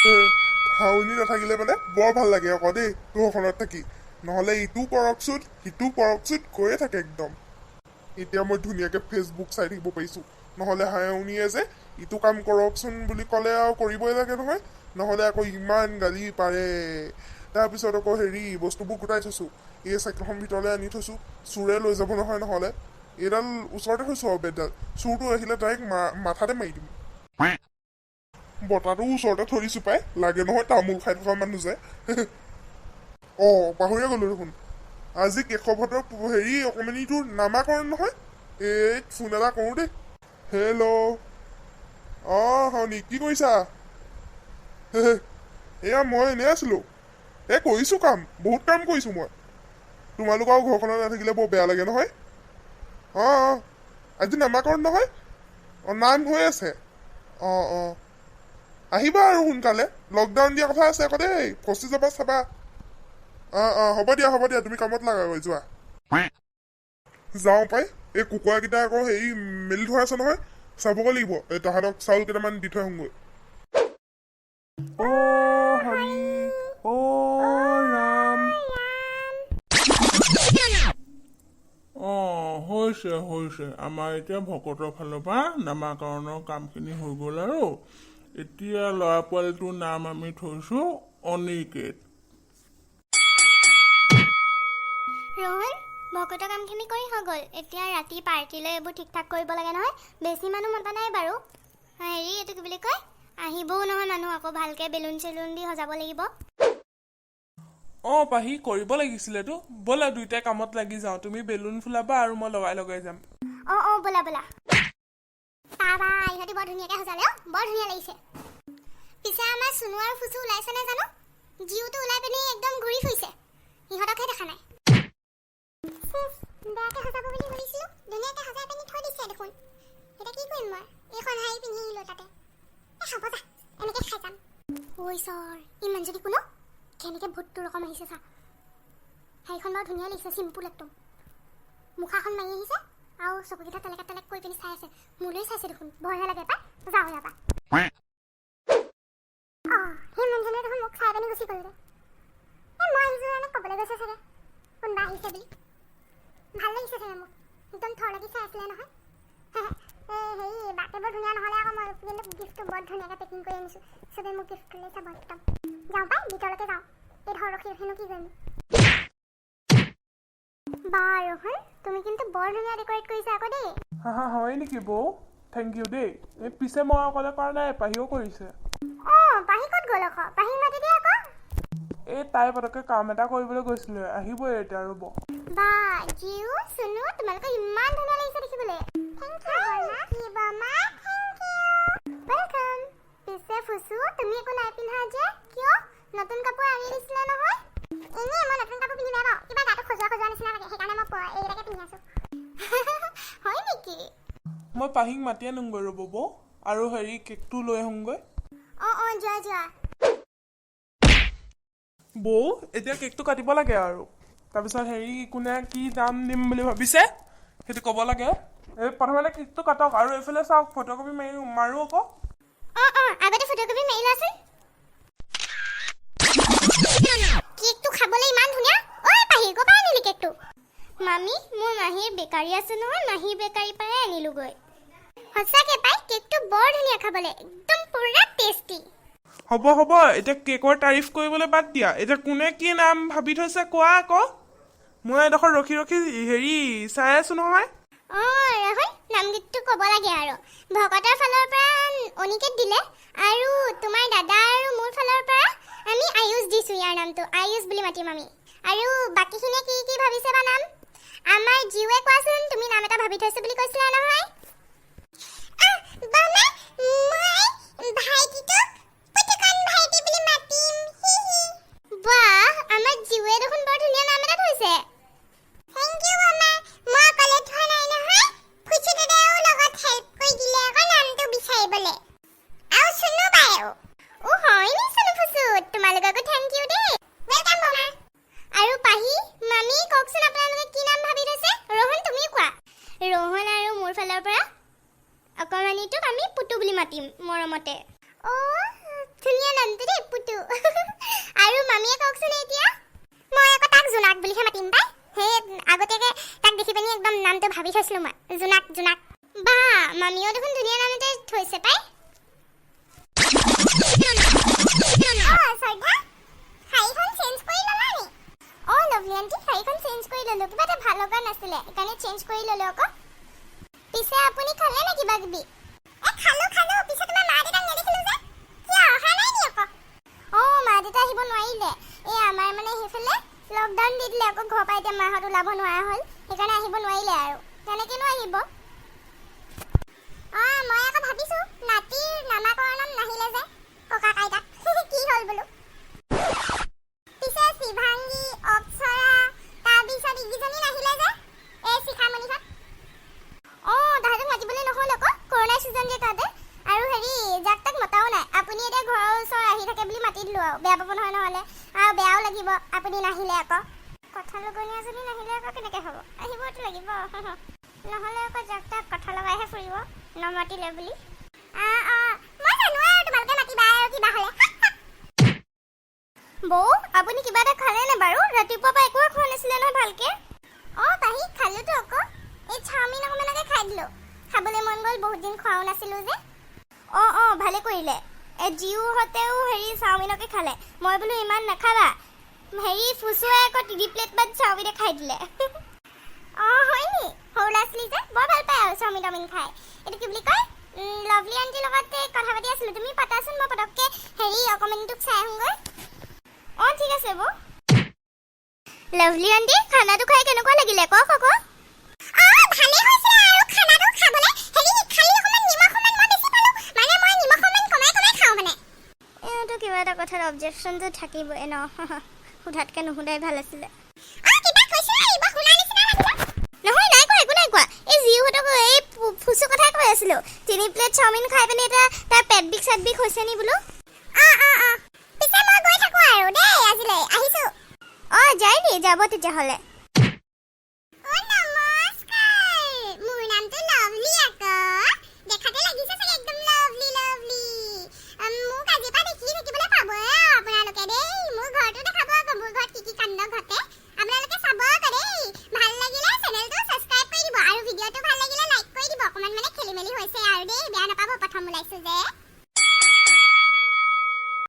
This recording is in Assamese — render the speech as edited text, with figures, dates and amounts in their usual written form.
হাউনি নাথাকিলে মানে বৰ ভাল লাগে আকৌ দেই ঘৰখনত থাকি। নহ'লে ইটো কৰকচোন, সিটো কৰকচোন কৈয়ে থাকে একদম। এতিয়া মই ধুনীয়াকে ফেচবুক চাই থাকিব পাৰিছো। নহ'লে হাউনিয়ে যে ইটো কাম কৰকচোন বুলি ক'লে আৰু কৰিবই লাগে নহয়, নহ'লে আকৌ ইমান গালি পাৰে। তাৰপিছত আকৌ হেৰি বস্তুবোৰ গোটাই থৈছো, এই চাইকেলখন ভিতৰলৈ আনি থৈছো, চোৰে লৈ যাব নহয়। নহ'লে এইডাল ওচৰতে থৈছো আৰু বেটডাল, চোৰটো আহিলে ডাইৰেক্ট মাথাতে মাৰি দিম। বটাটো ওচৰতে থৈ দিছো পাই, লাগে নহয় তামোল খাই থকা মানুহ যে। অ পাহৰিয়ে গ'লো দেখোন, আজি কেশৱহঁতৰ হেৰি অকণমানিটোৰ নামাকৰণ নহয়। এই ফোন এটা কৰোঁ দেই। হেল্ল', অ হাউনি, কি কৰিছা? এয়া মই এনেই আছিলো। এই কৰিছো কাম, বহুত কাম কৰিছো মই। তোমালোকৰ ঘৰখনত নাথাকিলে বৰ বেয়া লাগে নহয়। অ অ আজি নামাকৰণ নহয়, অ নাম হৈ আছে। অ অ আহিবা আৰু সোনকালে, লকডাউন দিয়া কথা আছে আকৌ দেই, ফচি যাবা চাবা। অ অ হ'ব দিয়া, হ'ব দিয়া, তুমি কামত লাগাগৈ যোৱা। যাওঁ পাই, এই কুকুৰাকেইটা আকৌ হেৰি মেলি থোৱা আছে নহয়, চাবগৈ লাগিব। এই তাহাঁতক চাউল কেইটামান দি থৈ আহোঁগৈ। অ হৰি, অ ৰাম। অ হৈছে হৈছে, আমাৰ এতিয়া ভকতৰ ফালৰ পৰা নামাকৰণৰ কামখিনি হৈ গ'ল আৰু এতিয়া ল'ৰা পোৱালিটোৰ নাম আমি থৈছো অনিকেত। ৰোহন, ভকতৰ কামখিনি কৰি হৈ গ'ল। এতিয়া ৰাতি পাৰ্টিলৈ এইবোৰ ঠিক ঠাক কৰিব লাগে নহয়। বেছি মানুহ মতা নাই বাৰু। হেৰি এইটো কি বুলি কয়, আহিবও নহয় মানুহ, আকৌ ভালকৈ বেলুন চেলুন দি সজাব লাগিব। অ পাহি, কৰিব লাগিছিলেতো। ব'লা দুইটাই কামত লাগি যাওঁ, তুমি বেলুন ফুলাবা আৰু মই লগাই লগাই যাম। অঁ অঁ ব'লা ব'লা। বাবা, ইহঁতি বৰ ধুনীয়াকৈ সজালে অ', বৰ ধুনীয়া লাগিছে। পিছে আমাৰ চুনু আৰু ফুচু ওলাইছে নে জানো? জিউটো ওলাই পিনি একদম ঘূৰি ফুৰিছে, সিহঁতকহে দেখা নাই। বেয়াকে সজাব বুলি ভাবিছিলো, ধুনীয়াকে সজাই পিনি থৈ দিছে দেখোন। এতিয়া কি কৰিম মই? এইখন শাৰী পিন্ধি আহিলো তাতে। এ হ'ব যা, এনেকে খাই যাম। ঐ ঈশ্বৰ, ইমানজনী কোনো কেনেকে ভূতটো ৰকম আহিছে চা। শাৰীখন বাৰু ধুনীয়া লাগিছে, চিম্পুল একদম। মুখাখন মাৰি আহিছে আৰু চকুকেইটা তেলেকা তেলেক কৰি পিনি চাই আছে, মোলৈ চাইছে দেখোন। ভয়হে লাগে পাই, যাওঁ ইয়াৰ পৰা। অ সেই মানুহজনে দেখোন মোক চাই পিনি গুচি গ'লগৈ। এই মই আহিছোঁ কাৰণে ক'বলৈ গৈছে চাগে কোনোবা আহিছে বুলি। ভাল লাগিছে চাগে মোক, একদম থৰ লাগি চাই আছিলে নহয়। এই হেৰি বাটে বৰ ধুনীয়া নহ'লে আকৌ মই কিন্তু গিফ্টটো বৰ ধুনীয়াকৈ পেকিং কৰি আনিছোঁ, চবে মোক গিফ্ট লৈ চাব একদম। যাওঁ পাই, ভিতৰলৈকে যাওঁ, এই ধৰ ৰখি ৰখিনো কি কৰিম। বা ৰোহন, তুমি কিন্তু বৰ ধুনীয়া ডেক'ৰেট কৰিছা আকৌ দেই। হা হা, হয় নেকি বৌ? Thank U দেই। এই পিছে মই অকলে কৰা নাই, পাহিও কৰিছে। অ পাহি ক'ত গ'ল আকৌ? পাহিক মাতি দিয়া আকৌ। এই তাই পটককৈ কাম এটা কৰিবলৈ গৈছিলে, আহিবই এতিয়া, ৰ'ব। বা জিউ, চুনু, তোমালোকক ইমান ধুনীয়া লাগিছে দেখিবলৈ। Thank U Barma. Thank U, welcome. পিছে ফুচু, তুমি একো নাই পিন্ধা যে, কিয়? নতুন কাপোৰ আনি দিছিলা নহয়। এনেই মই নতুন কাপোৰ পিন্ধি বেয়া পাওঁ, কিবা গাটো খজোৱা খজোৱা নিচিনা লাগে, সেইকাৰণে মই এইকেইটাকে পিন্ধি আছো। হয় নেকি? মই পাহিক মাতি আনোগৈ ৰ'ব বৌ, আৰু হেৰি কেকটো লৈ আহোঁগৈ। অঁ অঁ যোৱা যোৱা। বৌ, এতিয়া কেকটো কাটিব লাগে আৰু তাৰপিছত হেৰি কোনে কি নাম দিম বুলি ভাবিছে সেইটো ক'ব লাগে। এই প্ৰথমতে কেকটো কাটক আৰু এইফালে চাওক, ফটোকপি মাৰি মাৰোঁ আকৌ। অঁ অঁ আগতে ফটোকপি মাৰি লোৱাচোন। কেকটো খাবলৈ ইমান ধুনীয়া। ঐ পাহি, ক'ৰ পৰা আনিলি কেকটো? মামী, মোৰ মাহীৰ বেকাৰী আছে নহয়, মাহীৰ বেকাৰীৰ পৰাই আনিলোগৈ। সঁচাকে পাই, কেকটো বৰ ধুনীয়া খাবলৈ, একদম পুৰা টেষ্টি। হ'ব হ'ব, এতিয়া কেকৰ তাৰিফ কৰিবলৈ বাদ দিয়া। এতিয়া কোনে কি নাম ভাবি থৈছে কোৱা আকৌ। মই এডোখৰ ৰখি ৰখি হেৰি চাই আছো নহয়। অঁ ৰাহুল, নামগীতটো ক'ব লাগে আৰু। ভকতৰ ফালৰ পৰা অনিকেত দিলে আৰু তোমাৰ দাদা আৰু মোৰ ফালৰ পৰা আমি আয়ুষ দিছোঁ। ইয়াৰ নামটো আয়ুষ বুলি মাতিম আমি। আৰু বাকীখিনিয়ে কি কি ভাবিছে বা নাম? আমাৰ জিউৱে কোৱাচোন, তুমি নাম এটা ভাবি থৈছো বুলি কৈছিলা নহয়। আহ, বমা, মই ভাইটিটোক পুতুকণ ভাইটি বুলি মাতিম। হি হি। বাহ, আমাৰ জিউৱে দেখোন বৰ ধুনীয়া নাম এটা থৈছে। Thank U বমা। মই অকলে থোৱা নাই নহয়, ফুচু দাদাও লগত হেল্প কৰি দিলে আকৌ নামটো বিচাৰিবলে, আৰু চুনু বায়েও। অ হয় নি চুনু ফুচু, তোমালোককো thank U দেই। Welcome বমা। আৰু পাহি মামী, কওকচোন আপোনালোকে কি নাম ভাবি থৈছে? ৰোহন, তুমি কোৱা। ৰোহন আৰু মোৰ ফালৰ পৰা অকণমানিটোক আমি পুতু বুলি মাতিম মৰমতে। অ ধুনীয়া নামটো দেই। থৈছিলো মই, জোনাক জোনাক। বা, মামীও দেখোন ধুনীয়া নাম এটাই থৈছে পাই। অ শ্ৰদ্ধা, শাৰীখন চেঞ্জ কৰি ল'লা নি? অ লভলি আণ্টি, শাৰীখন চেঞ্জ কৰি ল'লো। কিবা এটা ভাল লগা নাছিলে, সেইকাৰণে চেঞ্জ কৰি ল'লো আকৌ। পিছে আপুনি খালে নে কিবা কিবি? এ খালো খালো। পিছে তোমাৰ মা দেউতাক নেদেখিলো যে, কিয় অহা নাই নি আকৌ? অ মা দেউতা আহিব নোৱাৰিলে। এই আমাৰ মানে সেইফালে লকডাউন দি দিলে আকৌ, ঘৰৰ পৰা এতিয়া মাহঁত ওলাব নোৱাৰা হ'ল, সেইকাৰণে আহিব নোৱাৰিলে আৰু তেনেকেনো আহিব। অ মই আকৌ ভাবিছো, নাতিৰ নামাকৰণত নাহিলে যে ককাক আইতাক, কি হ'ল বোলো। পিছে শিভাংগী, অপ্সৰা, তাৰপিছত ইকেইজনী নাহিলে যে, এই শিখামণিহঁত? অ তাহাঁতক মাতিবলৈ নহ'ল আকৌ, কৰোণাৰ ছিজন যে তাহাঁতে। আৰু হেৰি, যাক তাক মতাও নাই। আপুনি এতিয়া ঘৰৰ ওচৰ আহি থাকে বুলি মাতি দিলোঁ আৰু, বেয়া পাব নহয় নহ'লে, আৰু বেয়াও লাগিব আপুনি নাহিলে আকৌ। কথা লগনীয়া এজনী নাহিলে আকৌ কেনেকৈ হ'ব? আহিবতো লাগিব, নহ'লে আকৌ যাক তাক কথা লগাইহে ফুৰিব নমাতিলে বুলি। অঁ অঁ মই জানো আৰু তোমালোকে মাতিবা আৰু কিবা হ'লে। বৌ, আপুনি কিবা এটা খালে নে বাৰু? ৰাতিপুৱাৰ পৰা একোৱে খোৱা নাছিলে নহয় ভালকে। অঁ পাহি, খালোতো আকৌ। এই চাওমিন অকণমানকে খাই দিলোঁ, খাবলৈ মন গ'ল, বহুত দিন খোৱাও নাছিলোঁ যে। অঁ অঁ ভালে কৰিলে। এই জীউহঁতেও হেৰি চাওমিনকে খালে। মই বোলো ইমান নাখাবা। হেৰি, ফুচুৱাই আকৌ 3 প্লেটমান চাওমিনে খাই দিলে। অঁ হয় নি? সৰু ল'ৰা ছোৱালী যে বৰ ভাল পায় আৰু চাওমিন তাওমিন খাই। এইটো কি বুলি কয়, লভলি আণ্টিৰ লগতে কথা পাতি আছিলোঁ। তুমি পাতাচোন, মই পটককৈ হেৰি অকণমানিটোক চাই আহোঁগৈ। অঁ ঠিক আছে বৌ। লাভলি আণ্টি, খানাটো খাই কেনেকুৱা লাগিলে কওক আকৌ। অ ভালে হৈছে আৰু খানাটো খাবলে। হেৰি, খালি অকণমান নিমখ অকণমান মই বেছি পালো, মানে মই নিমখ অকণমান কমাই কমাই খাওঁ মানে। এইটো কিবা এটা কথাত অবজেকশ্যনটো থাকিবই ন, সোধাতকৈ নুসুধাই ভাল আছিলে। অ কিবা কৈছিলা এইবাৰ, শুনা নিচিনা লাগিলে। নহয়, নাই কোৱা, একো নাই কোৱা। এই জীউহঁতক এই ফুচু কথাই কৈ আছিলো, 3 প্লেট চাওমিন খাই পিনে এতিয়া তাৰ পেট বিষ চেট বিষ হৈছে নি বোলো। অ অ অ পিছে মই গৈ থাকো আৰু দেই, আজিলৈ আহিছো। অ যায় নি? যাব তেতিয়াহ'লে।